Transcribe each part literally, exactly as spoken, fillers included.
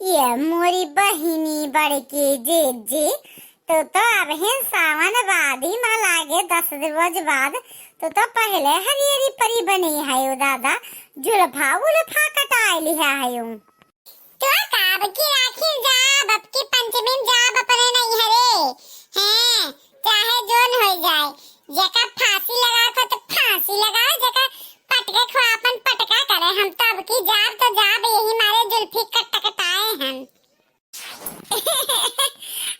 ये मोरी बहिनी बड़की जीजी, तू तो अबहिन सावन बाद ही मा लागे, दस रोज बाद। तू तो पहिले हरियरी परी बनी है दादा, जुल्फा उल्फा कटाए लिहा है। तो का अबकी राखी जाब, अबकी पंचमी में जाब अपने नैहरे। हैं, चाहे जोन हो जाए, जेका फांसी लगावे को तो फांसी लगावे, जेका पटके को आपन पटका करे। हम तो अबकी जाब तो जाब, यही मारे जुल्फी कटकटाए हम।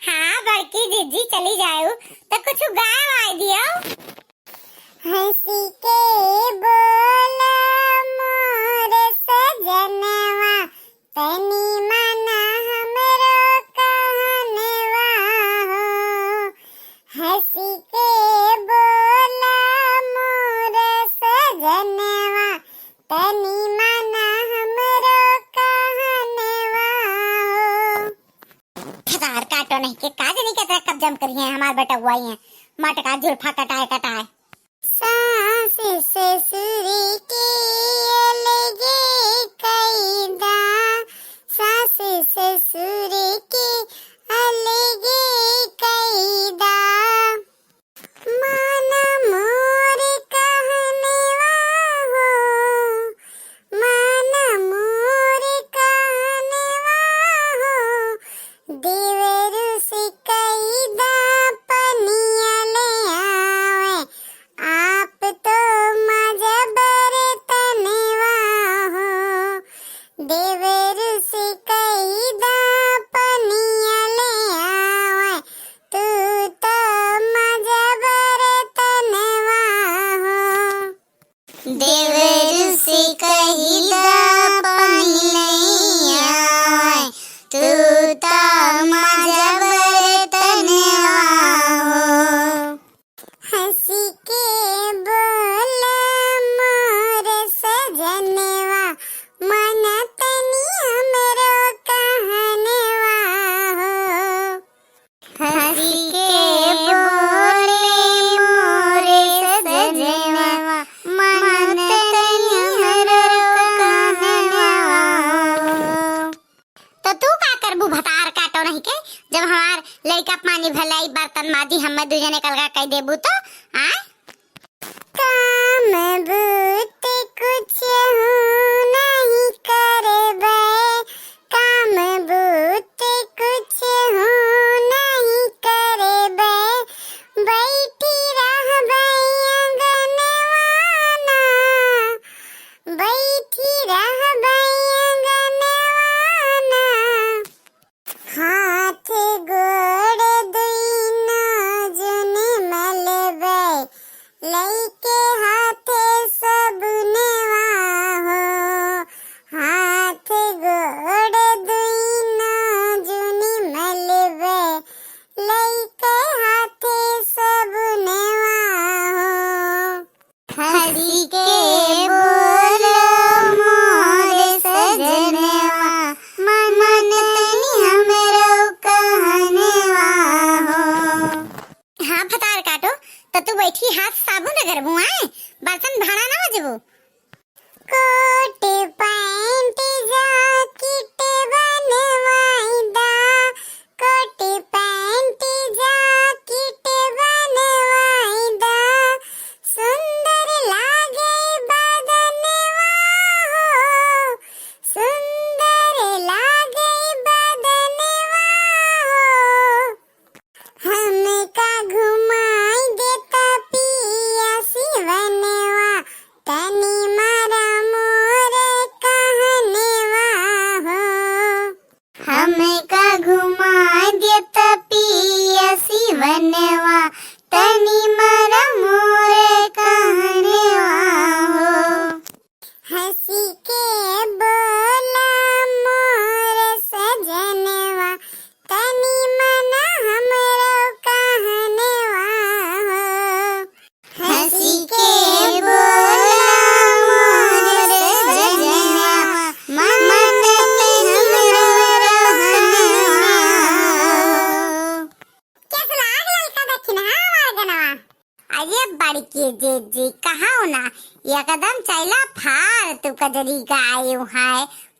हाँ बड़की जीजी, चली जाऊ तो कुछ गाय वाय दियो। हंसी के बोला मोर सजनवा, तनी माना हमरो कहनवा हो। हंसी के बोला मोर सजनवा, तनी माना हमरो कहनवा हो। फतार काटो नहीं के, का जानी केतना कब्जा में करी है हमार बेटवा, ये मटका जुल्फा कटाए कटाए। सास ससुर के अलगे कैदा, सास ससुर के अलगे कैदा। माना मोर कहनवा हो, माना मोर कहनवा हो, देवरु से कैदा पनिया ले आवे, आप तो मजबर तनवा हो। देवरु से कैदा पनिया ले आवे, तू तो मजबर तनवा हो। देवरु से कैदा पनिया ले आवे, तू तो मजबर तनवा हो। हंसी के बोल मोर सजनवा, मन तनी हमरो कहनवा हो। हंसी के बोल मोर सजनवा, मन तनी हमरो कहनवा हो। तो तू का करबू भतार काटो नहीं के, जब हमार लइका पानी भलाई बर्तन माजी हमें दू जने कलगा कई देबू तो, आय? काम बूत कुछ हूँ नहीं करबे, काम बूत कुछ हूँ नहीं करबे, बैठी रहबे अंगनवा ना, बैठी रहबै अंगनवा ना। हाथ गोड़ दुइनो जुन मलबै, लइके हाथे सबुनवा हो। हाथ गोड़ दुइनो जुन मलबै, लइके हाथे सबुनवा हो। हंसी के बोल मोर सजनवा, मन तनी हमरो कहनवा हो। हाँ भतार काटो, त तू बैठी हाथ साबुन रगड़बू, आय? बर्तन भाड़ा ना मजबू। कोट पैंट जैकेट बनवाई दा, कोट पैंट जैकेट बनवाई दा, सुंदर लागे बदनवा हो, सुंदर लागे बदनवा हो। हमका घुमाई देता पिया सिवनवा, तनी मारा मोर कहनवा हो। हमका घुमाई देता पिया सिवनवा, तनी मारा मोर कहनवा हो। हंसी के बोला मोर सजनवा, तनी माना हमरो कहनवा हो। हंसी के बोला मोर सजनवा, मन तनी हमरो कहनवा हो। कैसे लाग ललका दक्षिण हमार गनवा? अरे बड़की जीजी, कहाऊ ना, एकदम चैला फार तू कजरी गायू है,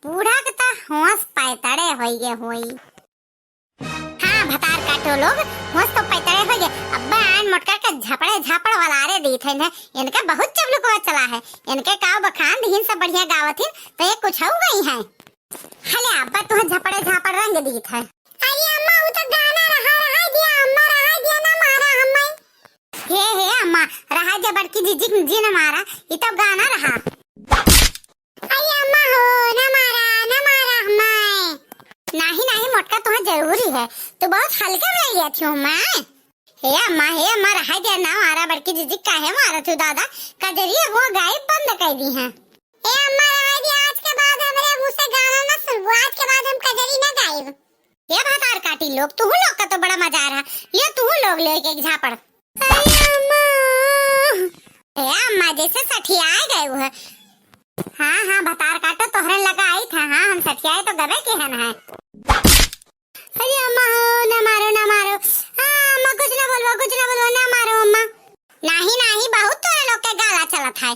बूढ़ा के त होश पैतड़े हो। होई गे होई। हाँ, भतार काटो लोग, होश तो पैतरे हो गए। अब्बा आन मोटका के झपड़े झापड़ वाला रे दी थे इन्हें। इनके बहुत चबलुकवा चला है। इनके काव बखान दीहिन, सब बढ़िया गावत हिन, तो ये कुछ हो गई हैं। हले अब्बा तुहे झपड़े झापड़ रंग दी थे। अरे अम्मा, वो तो गाना रहा, रहा दिया अम्मा, रहा दिया, ना मारा अम्मा। हे, हे अम्मा, रहा दिया बड़की जीजी जी, ना मारा, ये तो गाना रहा। अरे अम्मा हो, ना मारा, ना मारा अम्मा। नाही, नाही मोटका, तुहे जरूरी है, तू बहुत हल्के में ले लिया थी अम्मा। हे अम्मा, हे अम्मा, रहा दिया, ना मारा बड़की जीजी, काहे मारा तू दादा? कजरी वो गायब बंद कर दी है। ए अम्मा, रहा दिया, आज के बाद हमरे मुंह से गाना ना सुनबो, आज के बाद हम कजरी ना गायब। ये भतार काटी लोग, तुहू लोग का तो बड़ा मजा आ रहा। लियो तुहू लोग लियो एक एक झापड़। अरे अम्मा। ए अम्मा, जैसे सठियाए गए वो है। हाँ, हाँ, भतार काटो, तोहरे लगा आई था। हाँ, हम सठियाए तो गबे के हन है। अरे अम्मा हो, ना मारो, ना मारो। हाँ, अम्मा, कुछ ना बोलबो, कुछ ना बोलबो, ना मारो अम्मा। नाही, नाही, बहुत तोरे लोग के गाला चलत है।